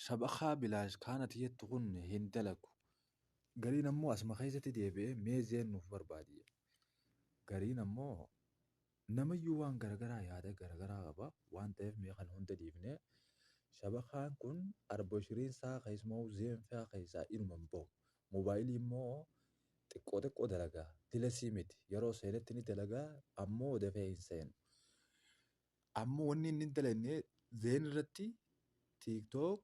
Shabakaa bilaash kaanati jettu kun hin dalagu. Gariin ammoo asuma keessatti deebi'ee mee Zain nuuf barbaadi jedha. Gariin ammoo namayyuu waan garagaraa yaada garagaraa qaba waan ta'eef mee kana hunda dhiifnee shabakaan kun arba ishiriin saa keessumaa Zain faa keessaa inuma hin bahu. Moobaayilii immoo xiqqoo xiqqoo dalagaa dilasii miti yeroo seenetti ni dalagaa ammoo dafee hin seenu. Ammoo wanni inni hin dalagne Zain irratti TikTok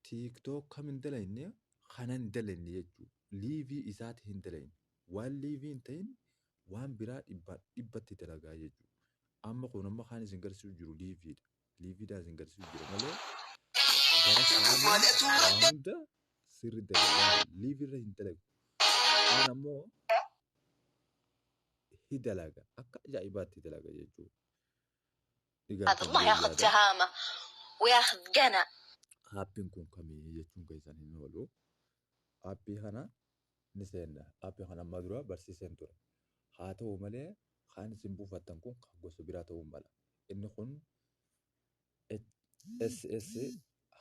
TikTok kam hin dalagne kana hin dalagne jechuudha. Liivii isaati hin dalagne. Waan liivii hin ta'in waan biraa dhibbaan dhibbatti dalagaa jechuudha. Amma kun amma kaan isin garsiisu jiru liiviidha. Liiviidhaan isin garsiisu jira malee gara kaaniin waa hunda sirri dalagaa. Liivii irra hin dalagu. Kaan ammoo hi dalaga. Akka ajaa'ibaatti dalaga jechuudha. Ni gartan الله jee ياخذ yaada. تهامة وياخذ قنا. Aappiin kun kamii jechuun keessan hin oolu. Aappii kana ni seenna. Aappii kana amma dura barsiiseen ture. Haa ta'u malee kan isin buufattan kun kan gosa biraa ta'uu mala. Inni kun SS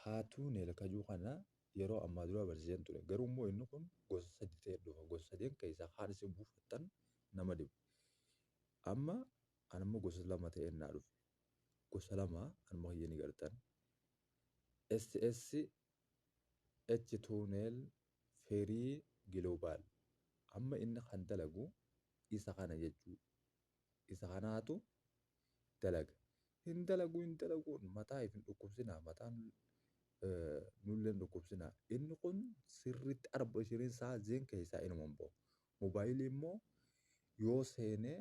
Haatuuneel kajuu kana yeroo ammaa dura barsiiseen ture. Garuu immoo inni kun gosa sadi ta'ee dhufa. Gosa sadeen keessaa kaan isin buufattan nama dhiba. Amma an immoo gosa lama ta'een naa dhufe. Gosa lama anuma kiyya ni gartan. SS H Tunnel Free Global. Amma inni kan dalagu isa kana jechuu. Isa kanaatu dalaga. Hin dalagu hin dalaguun mataa if hin dhukkubsinaa mataan nullee hin dhukkubsinaa. Inni kun sirriitti arba ishiriin saa zeen keessaa inuma hin bahu. Moobaayilii immoo yoo seenee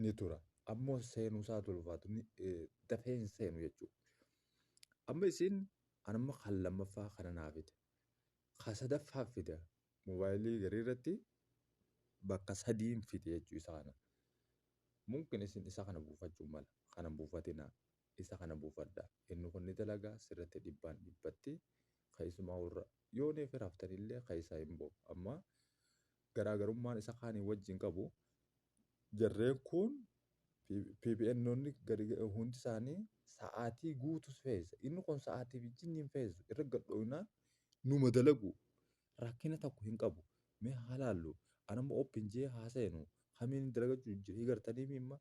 ni tura. Ammoo seenuu isaatu ulfaatu dafee hin seenu jechuudha. Amma isin anamma kan lammaffaa kana naa fide. Ka sadaffaa fida. Moobaayilii garii irratti bakka sadiin fide jechuu isa kana. Mumkin isin isa kana buufachuu mala. Kana hin buufatinaa. Isa kana buufadhaa. Inni kun ni dalagaa sirriitti dhibbaan dhibbatti keessumaa warra yoo neefi raftanillee keessaa hin bahu. Amma garaagarummaan isa kaanii wajjin qabu jarreen kun PPNoonni gadi hundi isaanii sa'aatii guutus feesa. Inni kun sa'aatii fi jinni hin feesu. Irra gad dhoynaan numa dalagu. Rakkina tokko hin qabu. Mee haa laallu. Anamma open jee haa seenu. Kamiin dalagachuu jira. Higartanii mimma.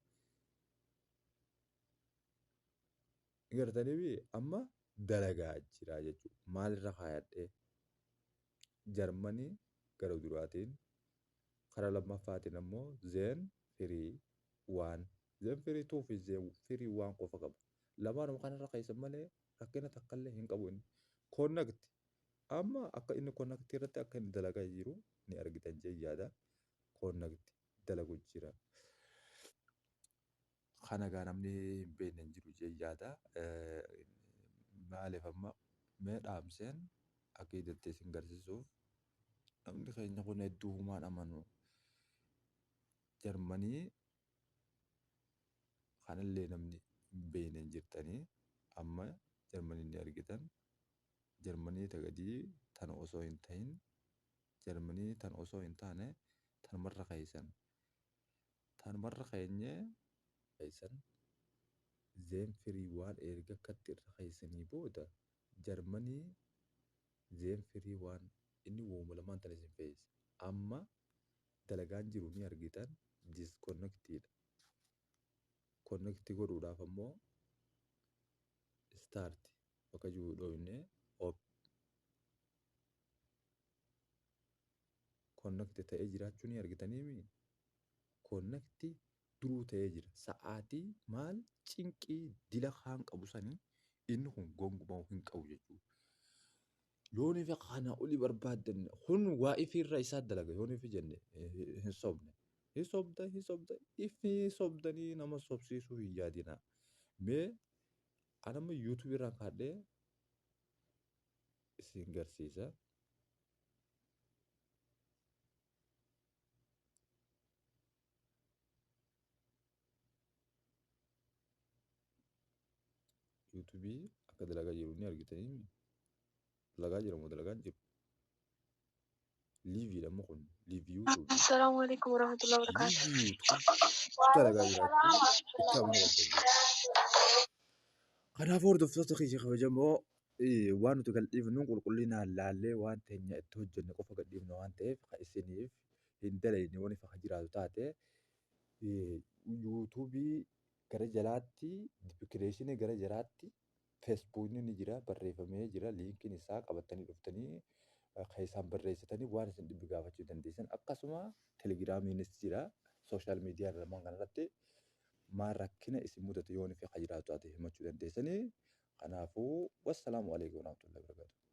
Higartanii amma dalagaa jira jechuudha. Maalirra kaayadhee? Jarmanii gara duraatiin karaa lammaffaatiin ammoo Zain firii waan Zain firii 2 fi Zain firii waan qofa qaba. Lamaanuma kanarra keessan malee rakkina takkallee hin qabu inni. Connect amma akka inni connect irratti akka inni dalagaa jiru ni argitan jee yaada. Connect dalagu jira. Kana gaa namni hin beekne hin jiru jee yaada. Maaliif amma mee dhaamseen akka idattee isin garsiisuuf namni keenya kun hedduu humaan amanu. Jarmanii kanallee namni hin beekne hin jirtanii amma Jarmanii ni argitan. Jarmanii ta gadii tana osoo hin ta'in Jarmanii tan osoo hin taane tanumarra keessan. Tanumarra keenyee keessan Zain firii waan erga akkatti irra keessanii booda Jarmanii Zain firii waan inni wooma lamaan tan isin fe'isa. Amma dalagaan jiru ni argitan disconnectidha. Connect godhuudhaaf ammoo start bakka jiru dhoofnee connect ta'ee jiraachuu ni argitanii connect duruu ta'ee jira. Sa'aatii maal cinqii dila kaan qabu sanii inni kun gonkumaa hin qabu jechuudha. Yoonii fi kana olii barbaaddan kun waa ifiirra isaa dalaga yoonii fi jenne hin sobne. Hin sobda hin sobda ifii sobdanii nama sobsiisuu hin yaadinaa. Mee anamma yuutuubii irraan kaadhee isin garsiisa. Yuutuubii akka dalagaa jiru ni argitanii dalagaa jira moo dalagaa hin jiru? Liiviidha amma kun liivii yuutuubii. Assalamu alaikum warahmatullahi wabarakatuh. Liivii yuutuubii dalagaa jiraachuu itti amanuu qabdan. Kanaafuu hordoftoota kiyya kabajamoo Waan nuti gadhiifnu qulqullinaan laallee waan teenya itti hojjenne qofa gadhiifna waan ta'eef, kan isiniif hin dalagne waan ifa jiraatu taate, yuutuubii gara jalaatti, description gara jalaatti feesbuukni ni jira, barreeffamee jira. Liinkiin isaa qabatanii dhuftanii keessaan barreessitanii waan isin dhibbi gaafachuu dandeessan. Akkasuma telegiraamiinis jira. Social media lamaan kanarratti maal rakkina isin mudate yoo ifa jiraatu taate himachuu dandeessanii. Kanaafuu, wassalaamu alaikum warahmatullahi wabarakatuh.